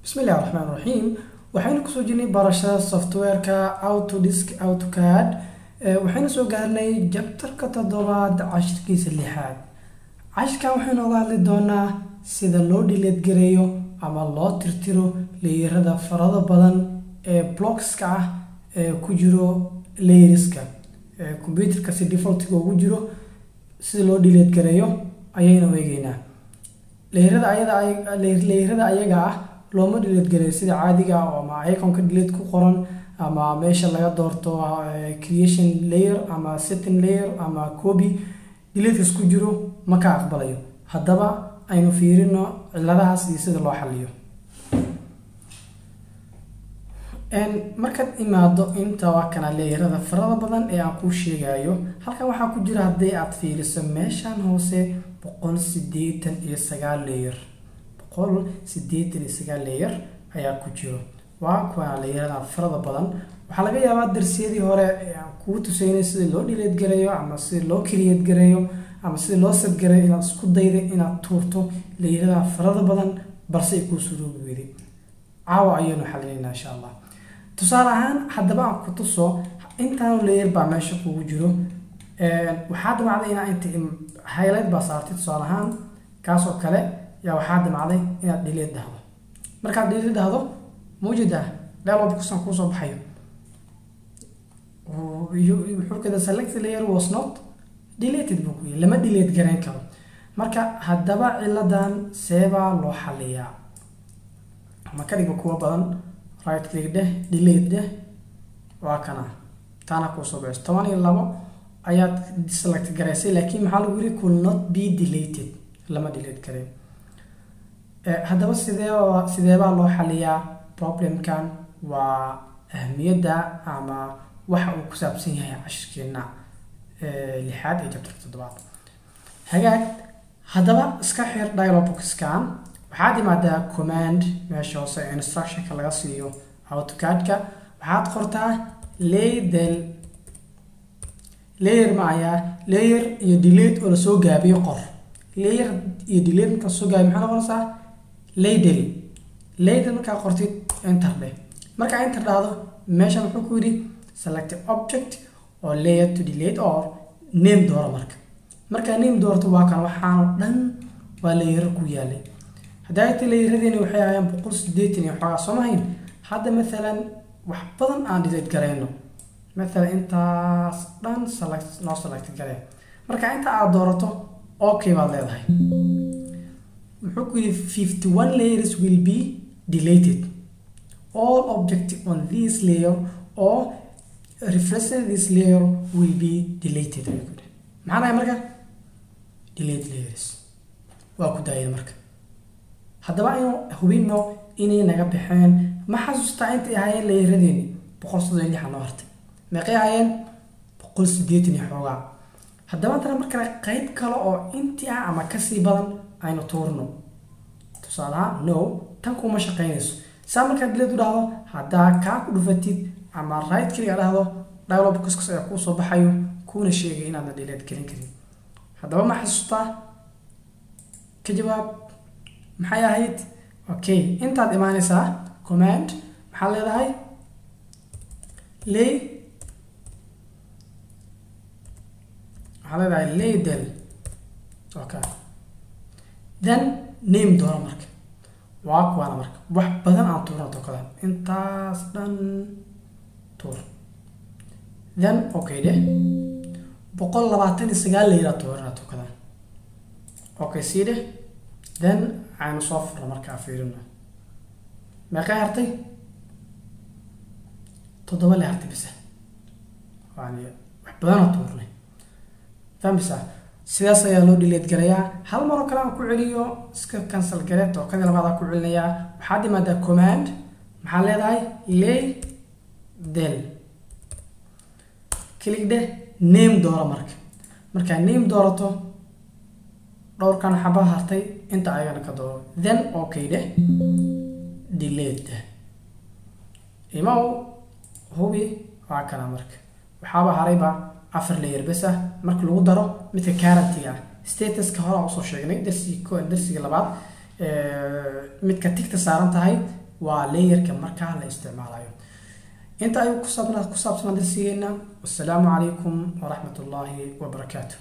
Bismillahi raxmaan raxiim. Waxaynu kusoo jirnay barashada software-ka Autodesk AutoCAD. Waxaynu soo gaarnay chapter-ka 7aad, cashirkiisa 6aad. Cashirkan waxaynu oga hadli doonaa sida loo delete gareeyo ama loo tirtiro layerada farada badan ee blockska ah ee ku jiro layerska computerka si defaultiga ugu jiro. Sida loo delete gareeyo ayaynu eegeynaa. Layerada ayada, layerada ayaga ah looma delete gareeyo sida caadiga ah oo ama iconka delete ku qoran ama meesha laga doorto creation layer ama setting layer ama copy deletekas ku jiro ma ka aqbalayo. Haddaba aynu fiirino ciladahaas iyo sida loo xaliyo. Markaad imaado inta, waa kana layerada farada badan ee aan kuu sheegayo. Halkan waxaa ku jira, haddii aad fiiriso meeshan hoose, 189 layer. 189 layer ayaa ku jiro. Waa kuwana layerada farada badan. Waxaa laga yaabaa darsiyadii hore ee aan kugu tusaynay sida loo delete gareeyo ama sida loo create gareeyo ama sida loo set gareeyo inaad isku dayda inaad tuurto layerada farada badan, balse ay kuu suroobi weyday. Caawa ayaynu xalinaynaa, insha Allah. Tusaale ahaan, haddaba aan ku tuso intaanu layer baa meesha kugu jiro. Waxaa damacday inaa inta highlight baa saartay, tusaale ahaan kaasoo kale yaa. Waxaa damacday inaad delete dhahdo. Markaad delete dhahdo, mawjeedaa dialog boxan kuusoo baxayo? Wuxuu kada "Select layer was not deleted" buu ku yiri. Lama delete garayn karo. Marka haddaba ciladan seebaa loo xaliyaa? Ama ka dhigo kuwa badan, right click dheh, delete dheh. Waa kana, taana kuusoo baxayso. 12 ayaad select garaysay, laakiin maxaa lagu yiri? "Could not be deleted." Lama delete karayn. Haddaba sideebaa loo xaliyaa problemkan? Waa ahmiyadda ama waxa uu ku saabsan yahay cashirkeena 6aad ee chapterka 7aad. Hagaag, haddaba iska xir dialog boxkan. Waxaad imaadaa command, meesha hoose ee instructionka laga siiyo AutoCAD-ka. Waxaad qortaa laydel layer ma ayaa layer iyo delete oo lasoo gaabiyo. Qor layer iyo delete. Markaa soo gaabiyo, maxaa noqonaysaa? Laydel. Laydel markaa qortid, enter dheh. Markaa enter dhahdo, meesha muxuu ku yidhi? "Select object or layer to delete or name." Dooro. Markaa name doorto, waa kan. Waxaanoo dhan waa layero ku yaalay. Haddaa inta layeradeeni waxay ahaayeen 180 iyo xoogaa, soo mahayn? Hadda mathalan wax badan aan delete garayno. Mathalan intaas dhan select noo select garee. Marka inta aad doorato, okay baad leedahay. Muxuu ku yidhi? "51 layers will be deleted. All object on this layer or referencing this layer will be deleted," ayuu ku yidhi. Maxaa dhahay marka? Delete layers waa ku daayay. Marka haddaba aynu hubino inay naga baxeen. Ma xasuustaa intay ahaayeen layeradeeni? 136 noo hartay. Meeqay ahaayeen? 180 iyo xoogaa. Haddaba haddana markale qayb kale oo intii ah ama kasii badan aynu tuurno. Tusaalahaan, no, tan kuma shaqaynayso. Saa markaad delete u dhahdo, haddaa kaa ku dhufatid ama right click dhahdo, dialog boxkas ayaa kuu soo baxayo, kuuna sheegay inaadan delete gelin karin. Haddaba ma xasuustaa? Ka jawaab, maxay ahayd? Okay, intaad imaanaysaa command. Maxaad leedahay? Lay, waxaad leedahay laydel. Okay, then name dooro. Marka waa kuwaana. Marka wax badan aan tuurna tokadan, intaas dhan tuur. Then okay dheh. 129 layraa tuurana tokadan. Okay sii dheh. Then aynu soo furno. Markaa fiirino meeqay hartay. 7 le hartay bisa. Yani wax badana tuurnay, fahmaysaa? Sidaas ayaa loo delete garayaa. Hal maroo kale aan ku celiyo. Iska cancel gare. Tookadii labaad aan ku celinayaa. Waxaad imaadaa command. Maxaad leedahay? Lay del, click dheh, name dooro. Markaa name doorato, dhowrkan xaba hartay inta ayagana ka dooro. Then okay dheh, delete dheh. Imaw, hubi, waa kana. Marka waxaaba harayba 4 layer bes ah marka lagu daro midka currentiga ah. Statuska hore aan usoo sheegnay darsiga labaad. Midka tigta saaran tahay Waa layerka markaa la isticmaalayo. Inta ayuu ku saabsanaa darsigeena. Wassalaamu calaykum waraxmat ullaahi wabarakaatu.